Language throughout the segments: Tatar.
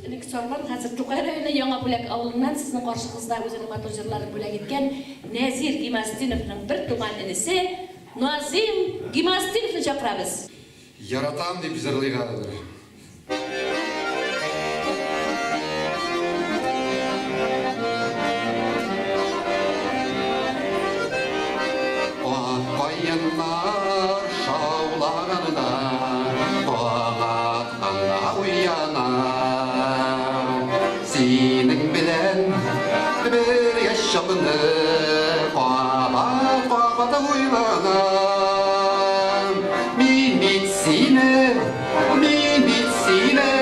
Элек Сарман, хәзер Тукай районы Яңа Бүләк авылыннан сезнең каршыгызда үзенең матур җырларын бүләк иткән Нәзир Гимазтдиновның бертуган энесе Назыйм Гимазтдиновны чакырабыз. Яратам дип җырлыйк әле бер. Ак каеннар шаулаганда, Таң атканда уянам. Синең белән бергә чакны Кабат-кабат уйланам. Мин бит сине, мин бит сине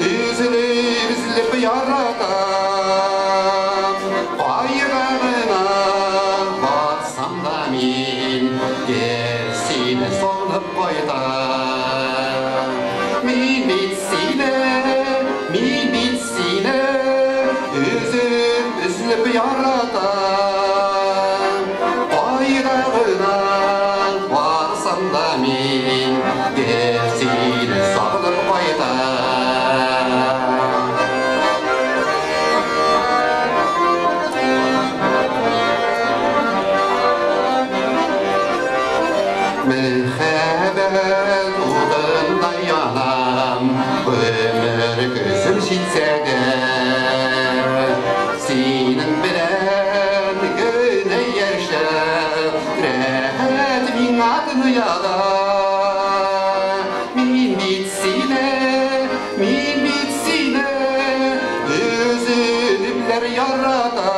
Өзелеп-өзелеп яратам. Кайда гына барсам да мин Гел сине сагынып кайтам. Мин бит сине, мин бит сине Өзеп-өзелеп яратам. Кайда гына барсам да мин Гел сине сагынып кайтам. Мәхәббәт утында янам, Гомер көзем җитсә дә. Синең белән генә яшәү Рәхәт миңа дөньяда. Мин бит сине, мин бит сине Өзелепләр яратам.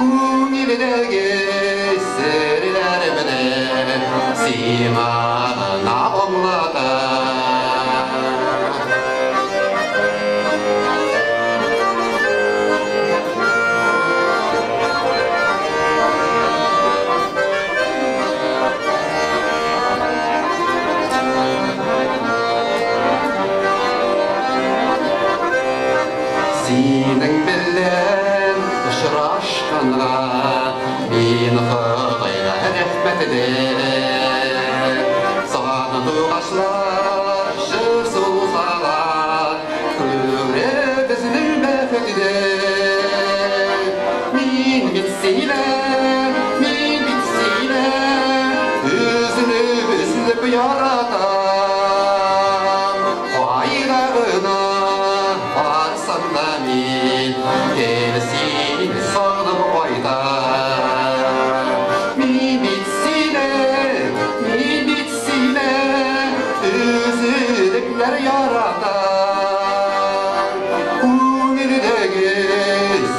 Күңелдәге серләремне Сиңа гына аңлатам. Синең белән очрашканга мин Ходайга рәхмәтле. Сандугачлар җыр сузалар, күңелебезнең бәхетле. Мин бит сине, мин бит сине өзелеп-өзелеп яратам. Кайда гына барсам да мин гел сине сагынып кайтам. Мин бит сине, мин бит сине өзелекләр яратам. Күңелдәге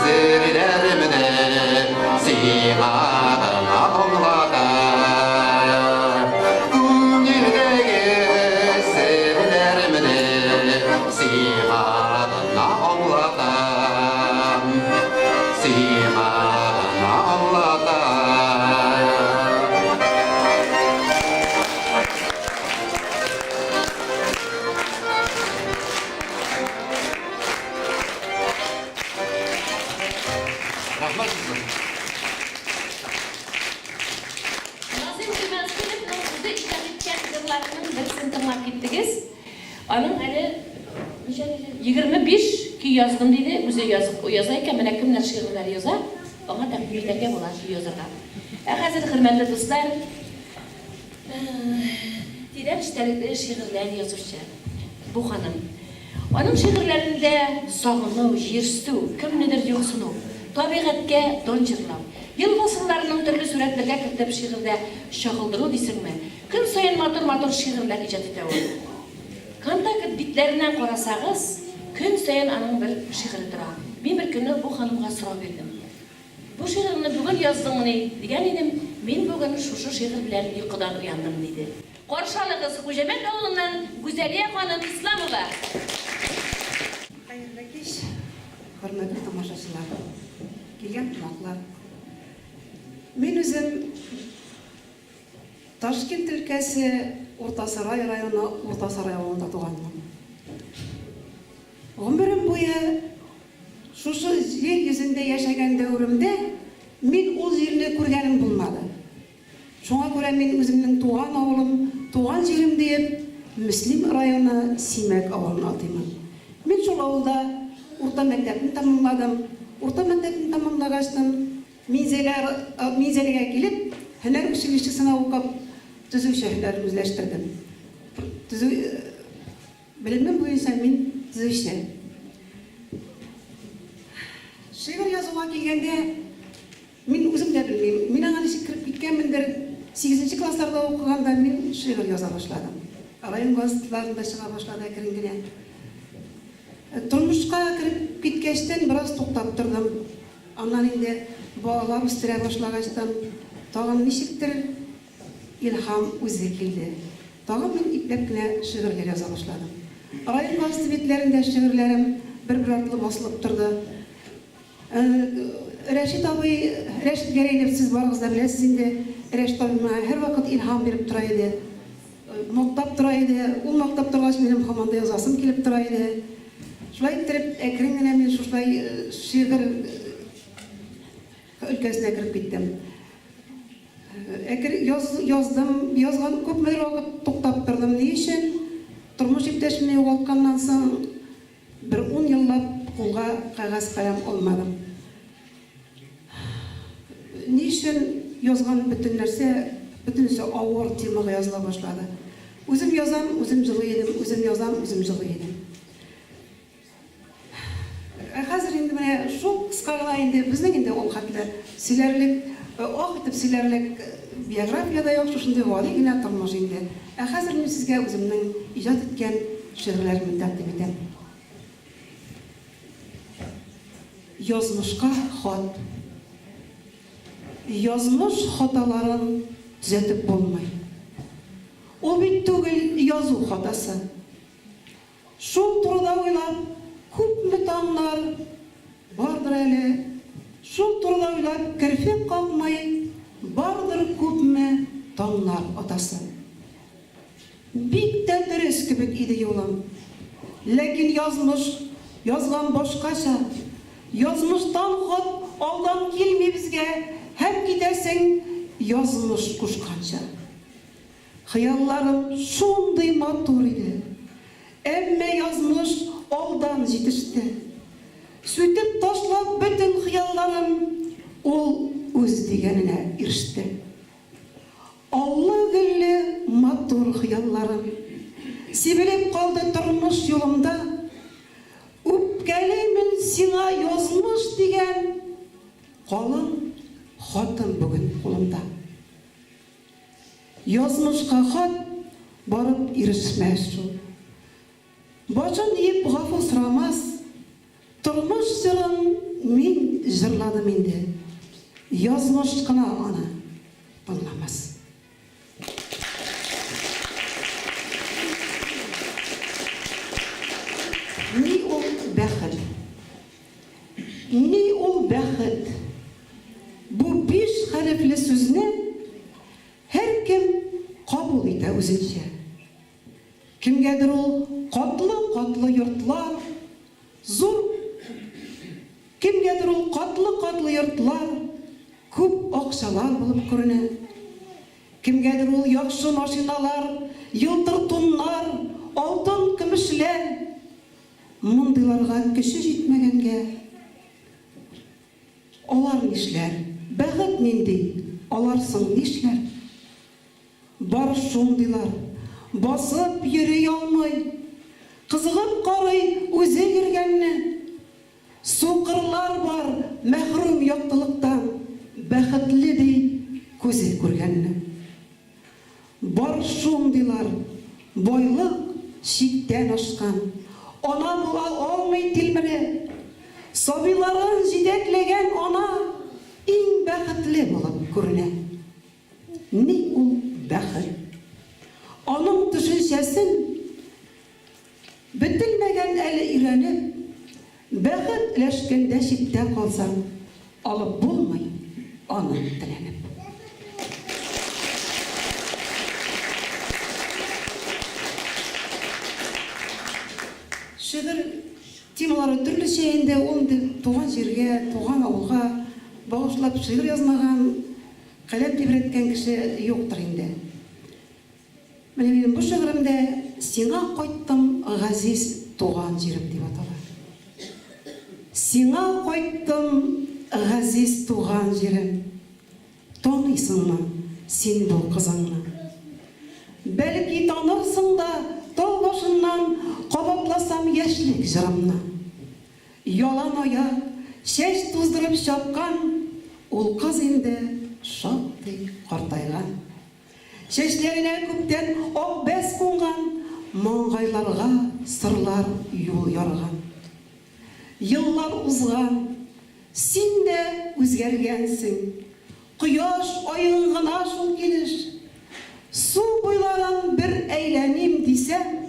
серләремне сиңа гына аңлатам. Күңелдәге серләремне сиңа гына аңлатам. Сиңа гына аңлатам. Рәхмәт сезгә. Назыйм Гыймазетдиновның үзе иҗат иткән җырларының берсен тыңлап киттегез. Аның әле ничә диде? 25 көй яздым диде, үзе язып яза икән, менә кемнәр шигырьләр яза, аңа тәкъдим итәргә була көй язарга. Ә хәзер, хөрмәтле дуслар, тирән эчтәлекле шигырьләр язучы бу ханым. Аның шигырьләрендә сагыну, җирсү, кемнедер юксыну, табигатькә дан җырлау, ел фасылларының төрле сурәтләргә кертеп шигырьдә чагылдыру дисеңме, көн саен матур-матур шигырьләр иҗат итә ул. Контакт битләреннән карасагыз, көн саен аның бер шигыре тора. Мин бер көнне бу ханымга сорау бирдем. Бу шигыреңне бүген яздыңмыни? дигән идем, Мин бүген шушы шигырь белән йокыдан уяндым, диде. Каршы алыгыз, Хуҗәмәт авылыннан Гүзәлия ханым Исламова! Хәерле кич, хөрмәтле тамашачылар, килгән кунаклар. Мин үзем Ташкент өлкәсе Уртасарай районы Уртасарай авылында туганмын. Гомерем буе шушы җир йөзендә яшәгән дәверемдә мин ул җирне күргәнем булмады. Шуңа күрә мин үземнең туган авылым, туган җирем диеп, Мөслим районы Симәк авылын атыймын. Мин шул авылда урта мәктәпне тәмамладым. Урта мәктәпне тәмамлагачтын, Минзәлә Минзәләгә килеп, һөнәр училищесына укып, төзүче һөнәрен үзләштердем. Төзү белемем буенча мин төзүче. Шигырь язуга килгәндә, Мин үзем дә белмим, мин аңа ничек кереп киткәнмендер, сигезенче классларда укыганда мин шигырь яза башладым. Район газеталарында чыга башлады әкрен генә. Тормышка кереп киткәчтен бераз туктап тордым. Аннан инде балалар үстерә башлагачтан тагын ничектер илһам үзе килде. Тагын мин ипләп кенә шигырьләр яза башладым. Район газеты битләрендә шигырьләрем бер-бер артлы басылып торды. Рәшит абый, Рәшит Гәрәйнев, сез барыгыз да беләсез инде, Рәшит абый миңа һәрвакыт илһам биреп тора иде. Мактап тора иде. Ул мактап торгач, минем һаман да язасым килеп тора иде. Шулай иттереп, әкрен генә мин шушылай шигырь өлкәсенә кереп киттем. Әкер яз, яздым, язган күпмедер вакыт туктап тордым. Ни өчен? Тормыш иптәшемне югалтканнан соң, Бер ун еллап кулга кәгазь каләм алмадым. Ни өчен язган бөтен нәрсә, бөтенесе авыр темага языла башлады. Үзем язам, үзем җылый идем, үзем язам, үзем җылый идем. Ә хәзер инде менә шул кыска гына инде, безнең инде ул хәтле сөйләрлек, ах итеп сөйләрлек биография дә юк, шушындый гади генә тормыш инде. Ә хәзер мин сезгә үземнең иҗат иткән шигырьләремне тәкъдим итәм. Язмышка хат. Язмыш хаталарын төзәтеп булмый. Ул бит түгел язу хатасы. Шул турыда уйлап, күпме таңнар бардыр әле, Шул турыда уйлап, керфек какмый, бардыр күпме таңнар атасы. Бик тә дөрес кебек иде юлым. Ләкин язмыш язган башкача. Язмыштан хат алдан килми безгә, Һәм китәсең язмыш кушканча. Хыялларым шундый матур иде. Әмма язмыш алдан җитеште. Сүтеп ташлап бөтен хыялларым, ул үз дигәненә иреште. Аллы-гөлле матур хыялларым сибелеп калды тормыш юлымда. Үпкәлимен сиңа, язмыш, дигән калын хатым бүген кулымда. Язмышка хат барып ирешмәс шул. Башын иеп гафу сорамас. Тормыш җырын мин җырладым инде. Язмыш кына аны тыңламас. Ни ул бәхет? Ни ул бәхет? Бу биш хәрефле сүзне һәркем кабул итә үзенчә. Кемгәдер ул катлы-катлы йортлар, зур Кемгәдер ул катлы-катлы йортлар, күп акчалар булып күренә. Кемгәдер ул яхшы машиналар, елтыр туннар, алтын-көмешләр. Мондыйларга көче җитмәгәнгә, алар нишләр? Бәхет нинди, алар соң нишләр? Бар шундыйлар, басып йөри алмый, кызыгып карый үзе йөргәнне. Сукырлар бар, мәхрүм яктылыктан, бәхетле ди күзе күргәнне. Бар шундыйлар, байлык чиктән ашкан, ана була алмый тилмереп. Сабыйларын җитәкләгән ана иң бәхетле булып күренә. Ни ул бәхет? Аның төшенчәсен Бетелмәгән әле өйрәнеп, Бәхет өләшкәндә читтә калсаң, Алып булмый аны теләнеп. Шигырь темалары төрлечә инде, ул инде туган җиргә, туган авылга багышлап шигырь язмаган, каләм тибрәткән кеше юктыр инде. Менә минем бу шигырем дә Сиңа кайттым, газиз туган җирем дип атала. Сиңа кайттым, газиз туган җирем, Таныйсыңмы син бу кызыңны? Бәлки танырсың да тау башыннан Кабатласам яшьлек җырымны. Ялан аяк, чәч туздырып чапкан Ул кыз инде шактый картайган. Чәчләренә күптән ак бәс кунган, Маңгайларга сырлар юл ярган. Еллар узган, син дә үзгәргәнсең, Кояш, аең гына шул килеш. Су буйларын бер әйләним дисәм,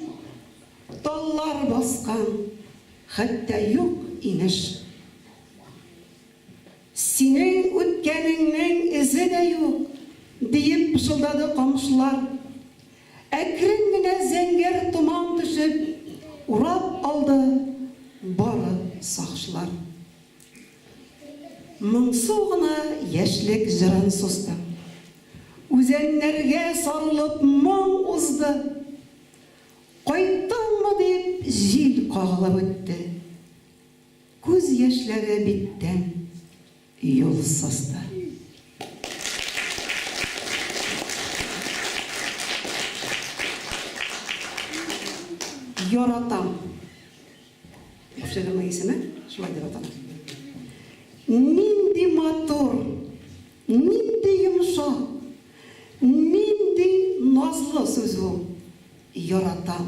Таллар баскан, хәтта юк инеш. Синең үткәнеңнең эзе дә юк, диеп пышылдады камышлар. Әкрен генә зәңгәр томан төшеп, урап алды бары сагышлар. Моңсу гына яшьлек җырын сузды. Үзәннәргә сарылып моң узды. Кайттыңмы дип җил кагылып үтте. Күз яшьләре биттән юл сызды. Яратам. Бу шигырьнең исеме шулай дип атала. Нинди матур, нинди йомшак, нинди назлы сүз ул, яратам.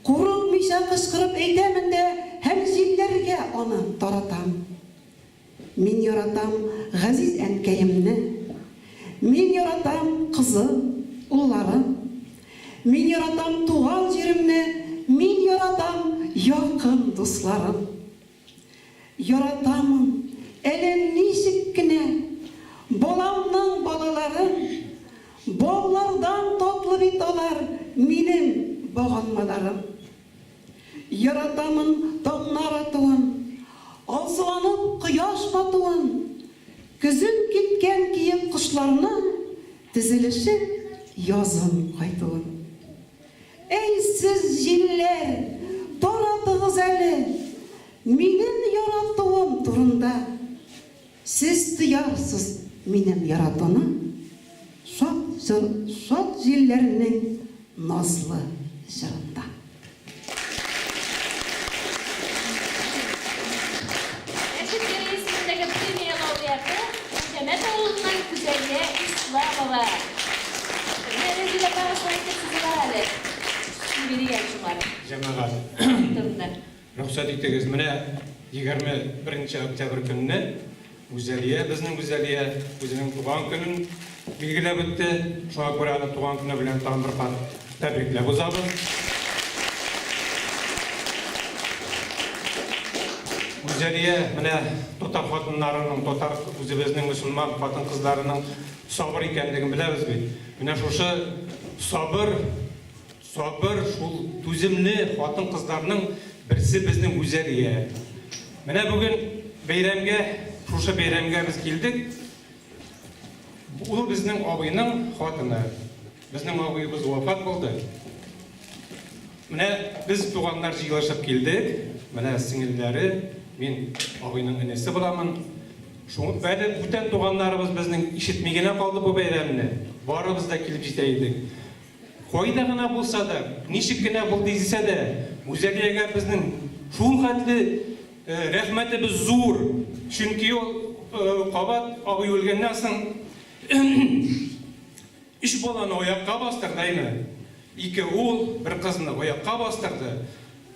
Курыкмыйча кычкырып әйтәмен дә һәм җилләргә аны таратам. Мин яратам газиз әнкәемне. Мин яратам кызым, улларым. Мин яратам туган җиремне, мин яратам якын дусларым. Яратамын, әле ничек кенә, баламның балаларын. Баллардан татлы бит алар, минем баганмаларым. Яратамын таңнар атуын, алсуланып кояш батуын, көзен киткән киек кошларның тезелешеп язын кайтуын. Әй сез, җилләр, таратыгыз әле Минем яратуым турында. Сез тоярсыз минем яратуны Шат җыр, шат җилләрнең назлы җырында. Рәшит Гәрәй исемендәге премия лауреаты Мәрҗәмәт авылыннан Гүзәлия Исламова. Менә Рәзилә апага шулай итеп сузыла әле. Сүзне бирик әле шуңар. Җәмәгать, Турында. рөхсәт итегез, менә 21 нче октябрь көнне Гүзәлия, безнең Гүзәлия, үзенең туган көнен билгеләп үтте. Шуңа күрә аны туган көне белән тагын бер кат тәбрикләп узабыз. Гүзәлия, менә татар хатыннарының, татар үзебезнең мөселман хатын-кызларының сабыр икәнлеген беләбез бит. Менә шушы сабыр Сабыр, шул түземле хатын-кызларның берсе безнең Гүзәлия. Менә бүген бәйрәмгә, шушы бәйрәмгә без килдек. Ул безнең абыйның хатыны. Безнең абыебыз вафат булды. Менә без туганнар җыелышып килдек. Менә сеңелләре, мин абыйның энесе буламын. Шуңа әле бүтән туганнарыбыз безнең ишетми генә калды бу бәйрәмне. Барыбыз да килеп җитә идек. Кайда гына булса да, ничек кенә булды дисә дә, Гүзәлиягә безнең шул хәтле рәхмәтебез зур. Чөнки ул кабат абый үлгәннән соң өч баланы аякка бастырды, әйме? Ике ул, бер кызны аякка бастырды.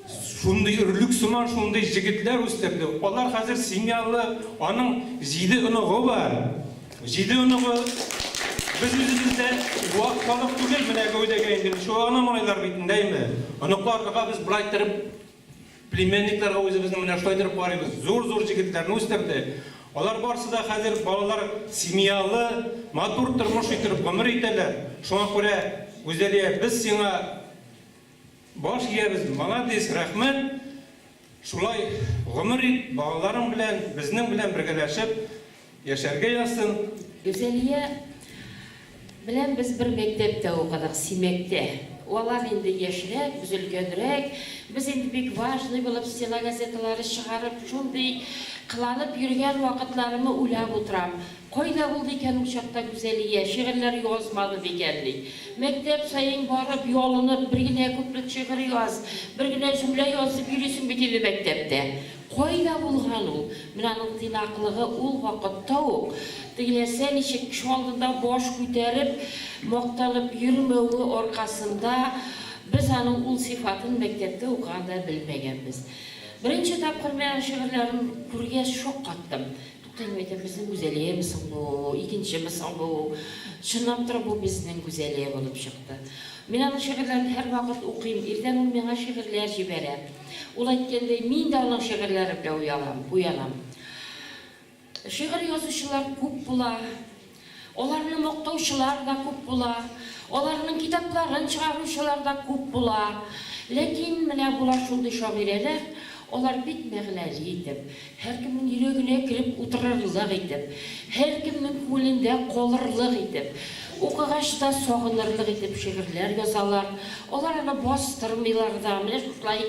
Шундый өрлек сыман шундый җегетләр үстерде. Алар хәзер семьялы, аның җиде оныгы бар. Җиде оныгы. Без үзебез дә вак халык түгел, менә гәүдәгә инде ничего гына малайлар бит инде, әйме? Оныкларга без болай иттереп, племянникларга үзебезнең менә шулай иттереп карыйбыз. Зур-зур җегетләрне үстерде. Алар барсы да хәзер балалар семьялы, матур тормыш иттереп гомер итәләр. Шуңа күрә, Гүзәлия, без сиңа Баш иябез, маладис, рәхмәт! Шулай гомер ит, балаларың белән, безнең белән бергәләшеп яшәргә язсын. Гүзәлия белән без бер мәктәптә укыдык, Симәктә. Алар инде яшьрәк, без өлкәнрәк. Без инде бик важный булып стена газеталары чыгарып, шундый кыланып йөргән вакытларымы уйлап утырам. Кайда булды икән ул чакта Гүзәлия, шигырьләр язмады микәнни? Мәктәп саен барып, ялынып, бер генә куплет шигырь яз, бер генә җөмлә яз дип йөрисең бит инде мәктәптә. Кайда булган ул? Менә аның тыйнаклыгы ул вакытта ук, теләсә ничек кеше алдында баш күтәреп, мактанып йөрмәве аркасында без аның ул сыйфатын мәктәптә укыганда белмәгәнбез. Беренче тапкыр мин аның шигырьләрен күргәч шаккаттым. Тукта, мин әйтәм, безнең Гүзәлияме соң бу, икенчеме соң бу? Чынлап торып, бу безнең Гүзәлия булып чыкты. Мин аның шигырьләрен һәрвакыт укыйм, иртән ул миңа шигырьләр җибәрә. Ул әйткәндәй, мин дә аның шигырьләре белән уялам, уянам. Шигырь язучылар күп була, аларны мактаучылар да күп була, аларның китапларын чыгаручылар да күп була. Ләкин менә була шундый шагыйрәләр, алар бик мәгънәле итеп, һәркемнең йөрәгенә кереп утырырлык итеп, һәркемнең күңелендә калырлык итеп, укыгач та сагынырлык итеп шигырьләр язалар. Алар аны бастырмыйлар да, менә шушылай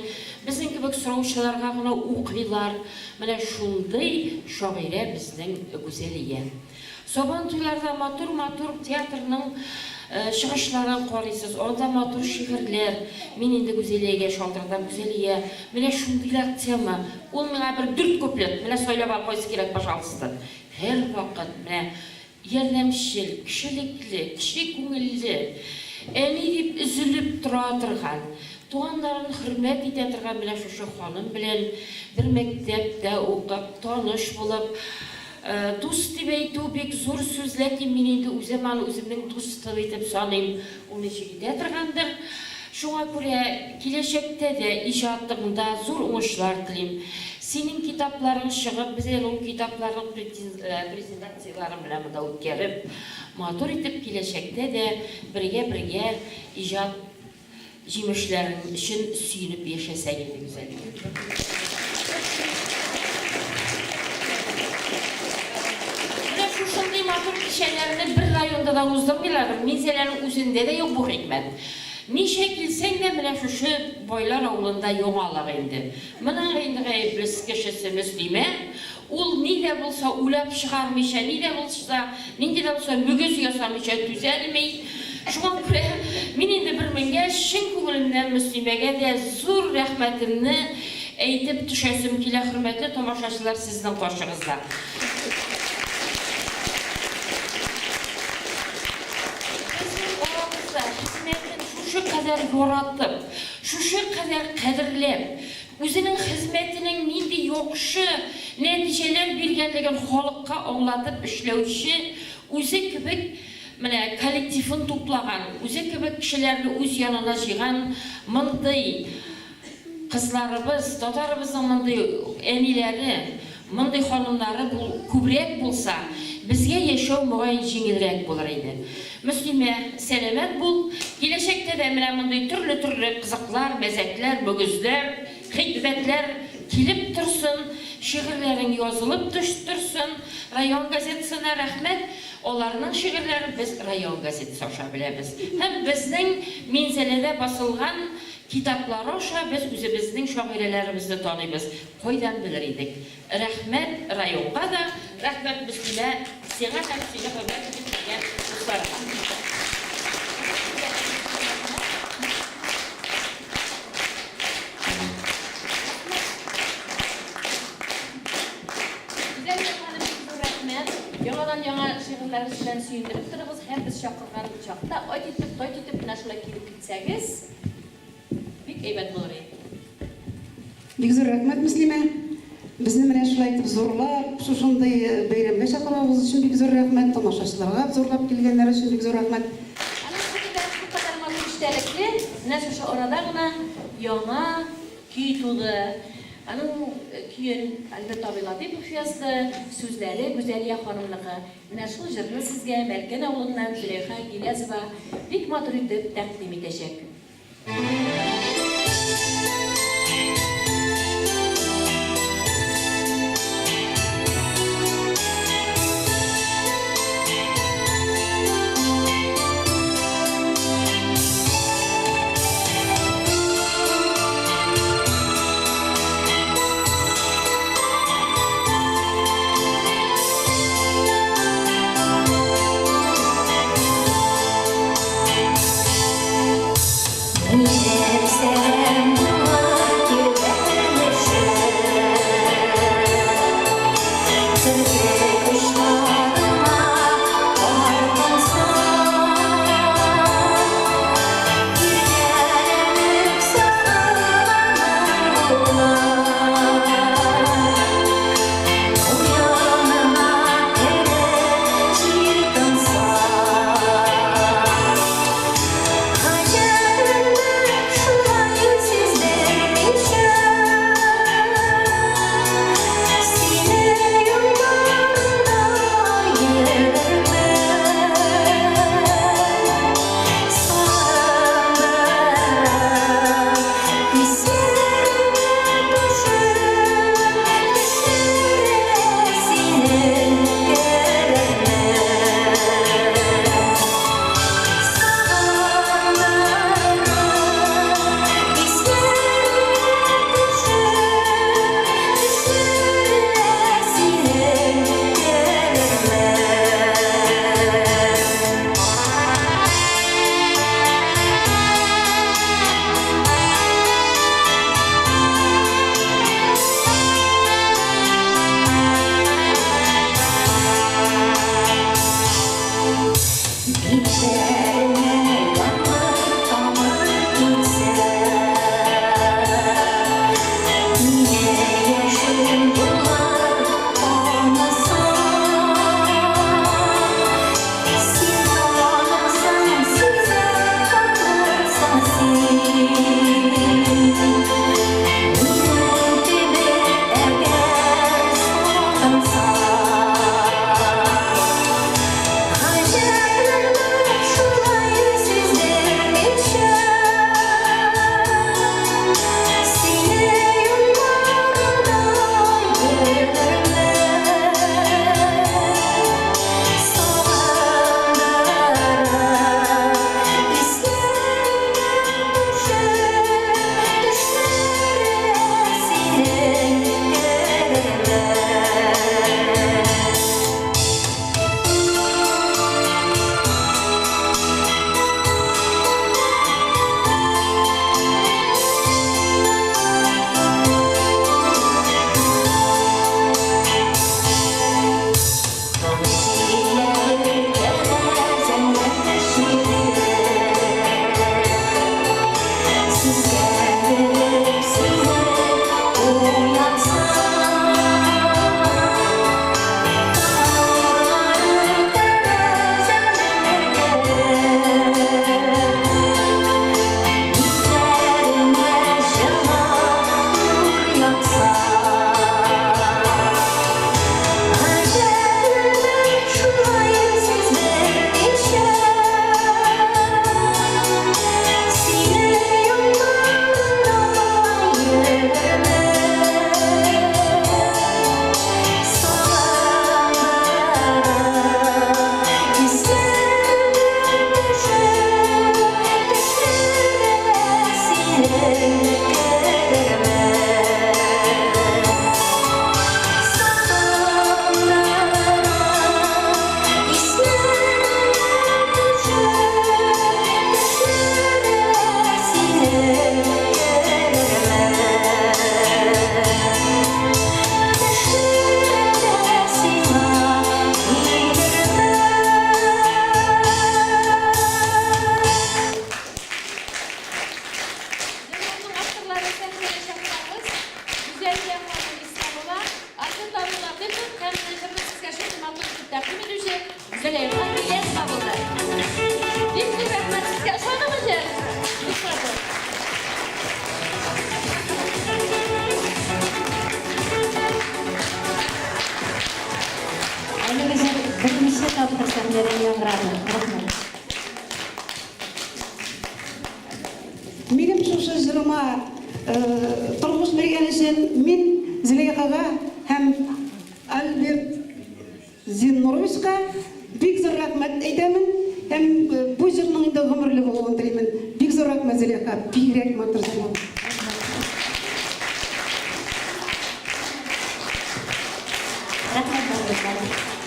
безнең кебек сораучыларга гына укыйлар. Менә шундый шагыйрә безнең Гүзәлия. Сабантуйларда матур-матур театрның чыгышларын карыйсыз, анда матур шигырьләр. Мин инде Гүзәлиягә шалтыратам, Гүзәлия, менә шундыйрак тема. Ул миңа бер дүрт куплет, менә сайлап ал, кайсы кирәк, пожалуйста. Һәрвакыт менә ярдәмчел, кешелекле, кече күңелле, әни дип өзелеп тора торган, туганнарын хөрмәт итә торган менә шушы ханым белән бер мәктәптә укып, таныш булып, Дус дип әйтү бик зур сүз, ләкин мин инде үзем аны үземнең дустым итеп саныйм. Ул ничек итә торгандыр. Шуңа күрә киләчәктә дә иҗатыңда зур уңышлар телим. Синең китапларың чыгып, без әле ул китапларның презентацияләрен менә монда үткәреп, матур итеп киләчәктә дә бергә-бергә иҗат Җимешләрең өчен сөенеп яшәсәң иде, Гүзәлия. Менә шушындый матур кичәләрне бер районда да уздырмыйлардыр, Минзәләнең үзендә дә юк бу хикмәт. Ничә килсәң дә, менә шушы Байлар авылында яңалык инде. Моның инде гаепле кешесе Мөслимә, ул ни дә булса уйлап чыгармыйча, ни дә булса, нинди дә булса мөгез ясамыйча түзәлми. Шуңа күрә мин инде бер менгәч, чын күңелемнән Мөслимәгә дә зур рәхмәтемне әйтеп төшәсем килә, хөрмәтле тамашачылар, сезнең каршыгызда. Безнең арабызда хезмәтен шушы кадәр яратып, шушы кадәр кадерләп, Үзенең хезмәтенең нинди яхшы нәтиҗәләр биргәнлеген халыкка аңлатып эшләүче, үзе кебек менә коллективын туплаган, үзе кебек кешеләрне үз янына җыйган мондый кызларыбыз, татарыбызның мондый әниләре, мондый ханымнары күбрәк булса, безгә яшәү мөгаен җиңелрәк булыр иде. Мөслимә, сәламәт бул, киләчәктә дә менә мондый төрле-төрле кызыклар, мәзәкләр, мөгезләр, хикмәтләр килеп торсын, шигырьләрең язылып торсын. Район газетасына рәхмәт, аларның шигырьләрен без район газетасы аша беләбез. Һәм безнең Минзәләдә басылган китаплары аша без үзебезнең шагыйрәләребезне таныйбыз. Кайдан белер идек. Рәхмәт районга да, рәхмәт Мөслимә сиңа һәм сине хөрмәт итеп килгән дусларыңа. Гүзәлия ханым, бик зур рәхмәт. Яңадан-яңа шигырьләрегез белән сөендереп торыгыз һәм без чакырган чакта айт итеп, тайт итеп менә шулай килеп китсәгез, бик әйбәт булыр иде. Бик зур рәхмәт, Мөслимә. Безне менә шулай итеп зурлап, шушындый бәйрәмгә чакыруыгыз өчен бик зур рәхмәт. Тамашачыларга зурлап килгәннәре өчен бик зур рәхмәт. Аның шигырьләре шулкадәр матур эчтәлекле, менә шушы арада гына яңа көй туды. Аның көен Альберт абый Латыйпов язды, сүзләре Гүзәлия ханымныкы. Менә шул җырны сезгә Мәркән авылыннан Зөләйха Гилязова бик матур итеп тәкъдим итәчәк. Җырның авторлары сәхнәгә чакырабыз. Гүзәлия ханым Исламова, Альберт абый Латыйпов һәм менә җырны сезгә шундый матур итеп тәкъдим итүче Гүзәлия ханым Ильясова булды. Бик зур рәхмәт сезгә. Ошадымы җыр? Бик матур. Әлеге җыр беренче тапкыр сәхнәдә яңгырады. Рәхмәт. Минем шушы җырыма тормыш биргән өчен мин Зөләйхага һәм Альберт Зиннуровичка бик зур рәхмәт әйтәмен һәм бу җырның инде гомерле булуын телимен. Бик зур рәхмәт, Зөләйха, бигрәк матур җырлау. Рәхмәт, Альберт.